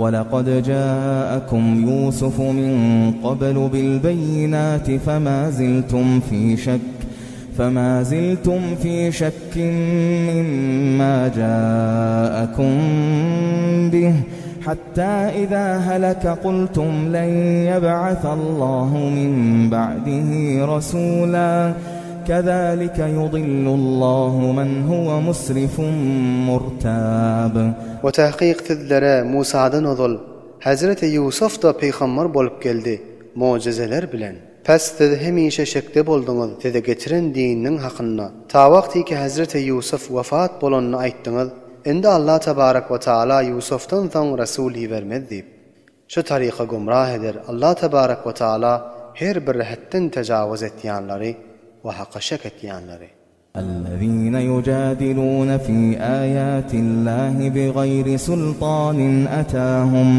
وَلَقَدْ جَاءَكُمْ يُوسُفُ مِن قَبْلُ بِالْبَيِّنَاتِ فَمَا زِلْتُمْ فِي شَكٍّ فَمَا زِلْتُمْ فِي شَكٍّ مِّمَّا جَاءَكُم بِهِ حَتَّىٰ إِذَا هَلَكَ قُلْتُمْ لَن يَبْعَثَ اللَّهُ مِن بَعْدِهِ رَسُولًا كَذَٰلِكَ يُضِلُّ اللَّهُ مَنْ هُوَ مُسْرِفٌ مُّرْتَابٌ. We tahkyk sizlere Musadan ozal Hezreti Ýusuf-da pygamber bolup geldi, mojezeler bilen. Pes siz hemişe şekde bolduňyz size getiren dininiň hakynda. Ta wagtyky Hezreti Ýusuf wefat bolanyny aýtdyňyz, indi Allah tebarek we taala Ýusufdan soň resul ibermez diýip. Şu taryka gumrah eder Allah tebarek we taala her bir hetden tejawuz etýänleri we haka şek etýänleri. Ellezine yujadilune fi ayatillahi bigayri sultanin atahum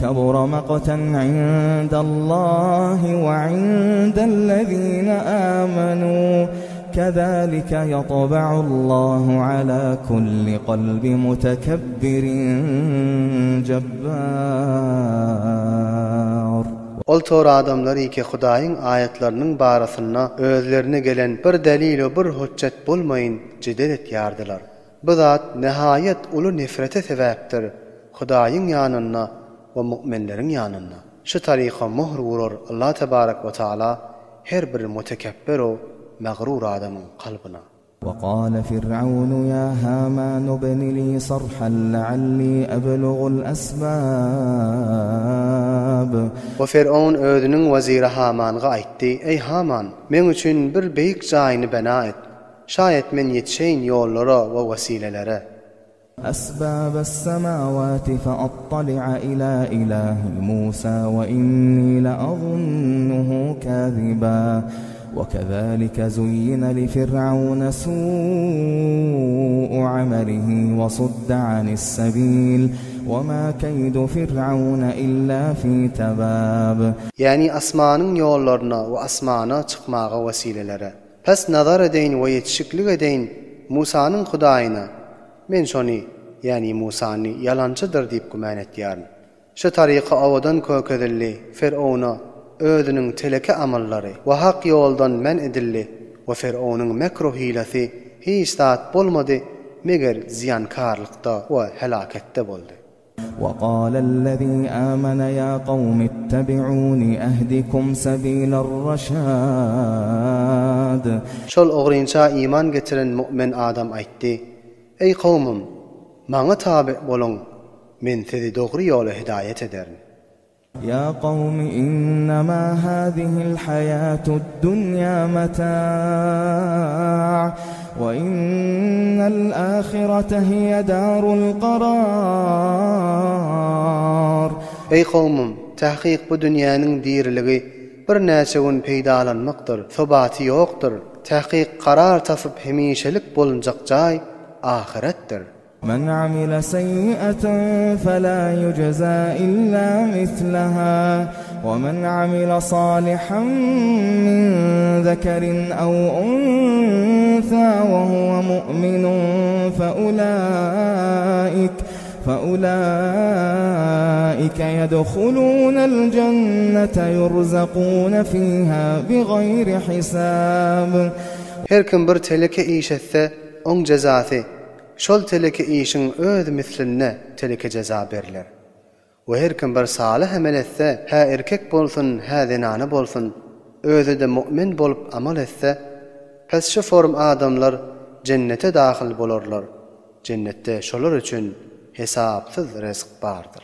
kebura maktan indallahi we indellezine amenu kezalike yatba'ullahu ala kulli kalbi mutekebbirin jebbar. Ol tor adamlar ýeke Hudaýyň aýatlarynyň barasynda özlerine gelen bir delil-u bir hüçjet bolmaýyn jedel etýärdiler. Bu zat nihaýat uly nefrete sebäpdir Hudaýyň ýanynda we mu'minleriň ýanynda. Şu taryka möhür urar Allah tebarek we taala her bir mutekepber-u magrur adamyň kalbyna. وَقَالَ فِرْعَوْنُ يَا هَامَانُ ابْنِ لِي صَرْحًا لَعَلِّي أَبْلُغُ الْأَسْبَابَ. We Ferowun özüniň weziri Hamanga aýtdy, Eý Haman, meň üçin bir beýik jaýyny bina et, şaýat men ýetişeýin ýollara we wesilelere. أَسْبَابَ السَّمَاوَاتِ فَأَطَّلِعَ إِلَىٰ إِلَٰهِ مُوسَىٰ وَإِنِّي لَأَظُنُّهُ كَاذِبًا وَكَذَٰلِكَ زُيِّنَ لِفِرْعَوْنَ سُوءُ عَمَلِهِ وَصُدَّ عَنِ السَّبِيلِ وَمَا كَيْدُ فِرْعَوْنَ إِلَّا فِي تَبَابٍ. Ýagny asmanyň ýollaryna we asmana çykmaga wesilelere. Pes nazar edeýin we ýetişiklik edeýin Musanyň Hudaýyna, men şony, ýagny Musany ýalançydyr diýip gümän etýärin. Şu taryka owadan kökezildi, Ferowna özüniň teleke amallary we hak ýoldan men edildi we Ferownyň mekru-hilesi hiç zat bolmady, meger zyýankarlykda we helaketde boldy. وَقَالَ الَّذِي آمَنَ يَا قَوْمِ اتَّبِعُونِ أَهْدِكُمْ سَبِيلَ الرَّشَادِ. Şol ogrynça iman getiren mu'min adam aýtdy, Eý kowmum! Maňa taby boluň, men sizi dogry ýola hidaýat ederin. Ýa kowmi innema hazihil haýatud dunýa meta' we innel ahirete hiýe darul karar. Eý kowmum, tahkyk bu dünýäniň diriligi birnäçe gün peýdalanmakdyr, sobaty ýokdur. Tahkyk karar tapyp hemişelik bolunjak jaý ahyretdir. Men amile seýýi'eten felâ ýujzâ illâ mislehâ we men amile sâlihan min zekerin ew unsâ we huwe mu'minun feulâik feulâike yedhulûnel cennete yurzakûne fîhâ bigaýri hisâb. Her kim bir teleke iş etse, oň jezasy, Şol teleke işiň öz mislinde teleke jeza berler. We her kim bir salyh emel etse, hä erkek bolsun, hä zenana bolsun, özi-de mu'min bolup amal etse, pes şu form adamlar jennete dahyl bolarlar, jennetde şolar üçin hesapsyz ryzk bardyr.